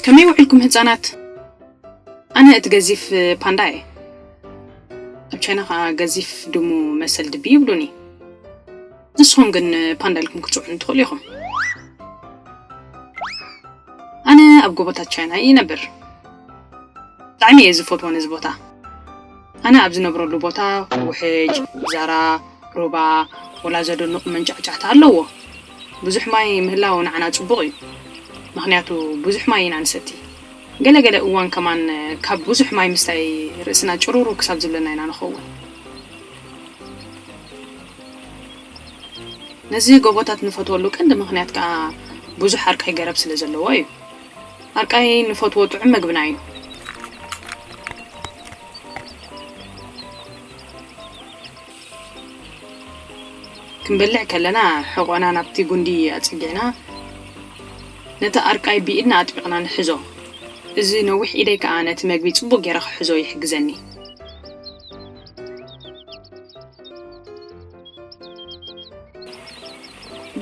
ከመይ ውዒልኩም ህጻናት? ኣነ እቲ ገዚፍ ፓንዳ እየ። ኣብ ቻይና ኸኣ ገዚፍ ድሙ መሰል ድቢ ይብሉኒ። ንስኹም ግን ፓንዳ ኢልኩም ክትጽውዑኒ ትኽእሉ ኢኹም። ኣነ ኣብ ጎቦታት ቻይና ይነብር። ብጣዕሚ እየ ዝፈትዎ ነዚ ቦታ። ኣነ ኣብ ዝነብረሉ ቦታ ውሕጅ፣ ዛራ፣ ሩባ፣ ወላ ዘደንቑ መንጫዕጫዕታ ኣለዎ። ብዙሕ ማይ ምህላው ንዓና ጽቡቕ እዩ። ምኽንያቱ ብዙሕ ማይ ኢና ንሰቲ። ገለ ገለ እዋን ከማን ካብ ብዙሕ ማይ ምስታይ ርእስና ጭሩሩ ክሳብ ዝብለና ኢና ንኸውን። ነዚ ጎቦታት ንፈትወሉ ቀንዲ ምኽንያት ከኣ ብዙሕ ኣርቃይ ገረብ ስለ ዘለዎ እዩ። ኣርቃይ ንፈትዎ ጥዑም መግብና እዩ። ክንበልዕ ከለና ሕቖና ናብቲ ጉንዲ ኣጸጊዕና ነቲ ኣርቃይ ብኢድና ኣጥቢቕና ንሕዞ። እዚ ነዊሕ ኢደይ ከኣ ነቲ መግቢ ጽቡቕ ገይረ ክሕዞ ይሕግዘኒ።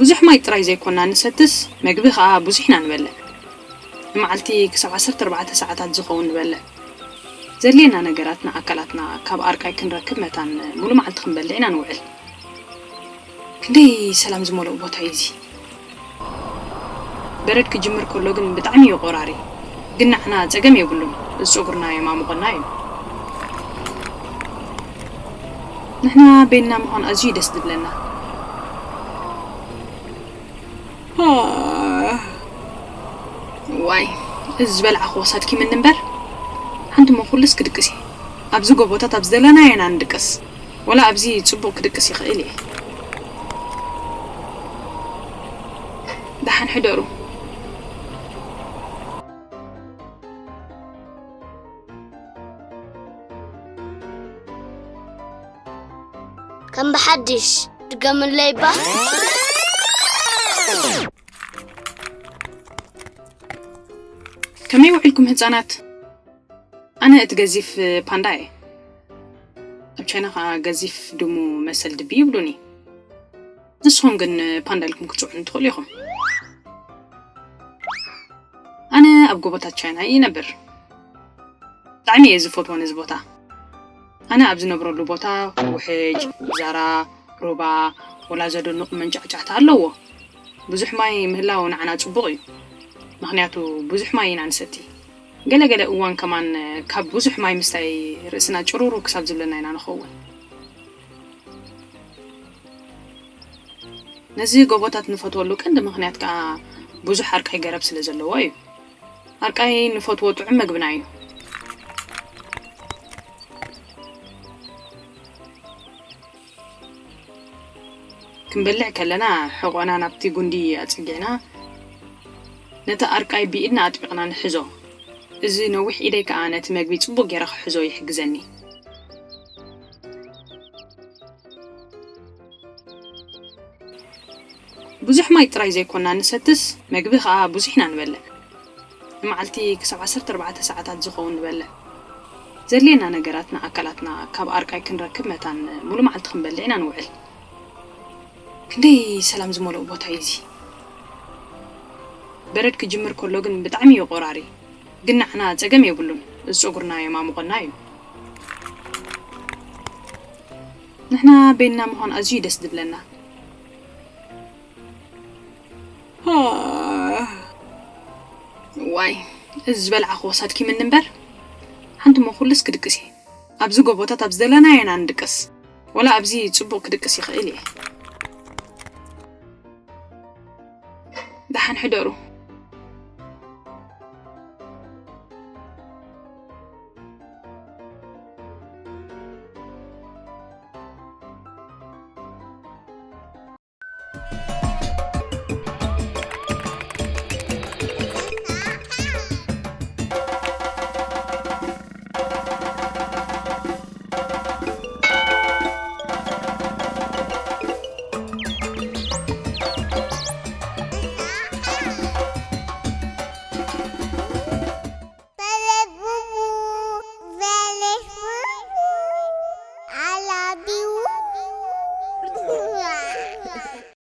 ብዙሕ ማይ ጥራይ ዘይኮና ንሰትስ፣ መግቢ ከኣ ብዙሕ ኢና ንበልዕ። ንመዓልቲ ክሳብ ዓሰርተ ኣርባዕተ ሰዓታት ዝኸውን ንበልዕ። ዘድልየና ነገራት ንኣካላትና ካብ ኣርቃይ ክንረክብ መታን ሙሉ መዓልቲ ክንበልዕ ኢና ንውዕል። ክንደይ ሰላም ዝመልኦ ቦታ እዩ እዚ። በረድ ክጅምር ከሎ ግን ብጣዕሚ እዩ ቆራሪ። ግን ንዓና ጸገም የብሉን። እዚ ጸጉርና የማሙቐና እዩ። ንሕና በይንና ምዃን ኣዝዩ ደስ ዝብለና። ዋይ፣ እዚ ዝበልዓኽዎ ሳድኪምኒ እምበር፣ ሓንቲ እሞ ኩሉስ ክድቅስ እየ። ኣብዚ ጎቦታት ኣብ ዝደለናዮ ኢና ንድቅስ። ወላ ኣብዚ ጽቡቕ ክድቅስ ይኽእል እየ። ደሓን ሕደሩ። ከም ብሓድሽ ድገምለይ እባ። ከመይ ውዒልኩም ህጻናት? ኣነ እቲ ገዚፍ ፓንዳ እየ። ኣብ ቻይና ኸኣ ገዚፍ ድሙ መሰል ድቢ ይብሉኒ። ንስኹም ግን ፓንዳ ኢልኩም ክትጽውዑኒ ትኽእሉ ኢኹም። ኣነ ኣብ ጎቦታት ቻይና ይነብር። ብጣዕሚ እየ ዝፈትዎ ነዚ ቦታ። ኣነ ኣብ ዝነብረሉ ቦታ ውሕጅ፣ ዛራ፣ ሩባ፣ ወላ ዘደንቑ መንጫዕጫዕታ ኣለዎ። ብዙሕ ማይ ምህላው ንዓና ጽቡቕ እዩ። ምኽንያቱ ብዙሕ ማይ ኢና ንሰቲ። ገለ ገለ እዋን ከማን ካብ ብዙሕ ማይ ምስታይ ርእስና ጭሩሩ ክሳብ ዝብለና ኢና ንኸውን። ነዚ ጎቦታት ንፈትወሉ ቀንዲ ምኽንያት ከኣ ብዙሕ ኣርቃይ ገረብ ስለ ዘለዎ እዩ። ኣርቃይ ንፈትዎ ጥዑም መግብና እዩ። ክንበልዕ ከለና ሕቖና ናብቲ ጉንዲ ኣጸጊዕና ነቲ ኣርቃይ ብኢድና ኣጥቢቕና ንሕዞ። እዚ ነዊሕ ኢደይ ከኣ ነቲ መግቢ ጽቡቕ ጌረ ክሕዞ ይሕግዘኒ። ብዙሕ ማይ ጥራይ ዘይኮና ንሰትስ፣ መግቢ ከኣ ብዙሕ ኢና ንበልዕ። ንመዓልቲ ክሳብ ዓሰርተ ኣርባዕተ ሰዓታት ዝኸውን ንበልዕ። ዘድልየና ነገራት ንኣካላትና ካብ ኣርቃይ ክንረክብ መታን ሙሉ መዓልቲ ክንበልዕ ኢና ንውዕል። ክንደይ ሰላም ዝመልኦ ቦታ እዩ እዚ። በረድ ክጅምር ከሎ ግን ብጣዕሚ እዩ ቆራሪ። ግን ንዓና ጸገም የብሉን። እዚ ጸጉርና የማሙቐና እዩ። ንሕና በይንና ምዃን ኣዝዩ ደስ ዝብለና። ዋይ፣ እዚ ዝበልዓኽዎ ሳድኪምኒ እምበር፣ ሓንቲ እሞ ኩሉስ ክድቅስ እየ። ኣብዚ ጎቦታት ኣብ ዝደለናዮ ኢና ንድቅስ። ወላ ኣብዚ ጽቡቕ ክድቅስ ይኽእል እየ። ደሓን ሕደሩ።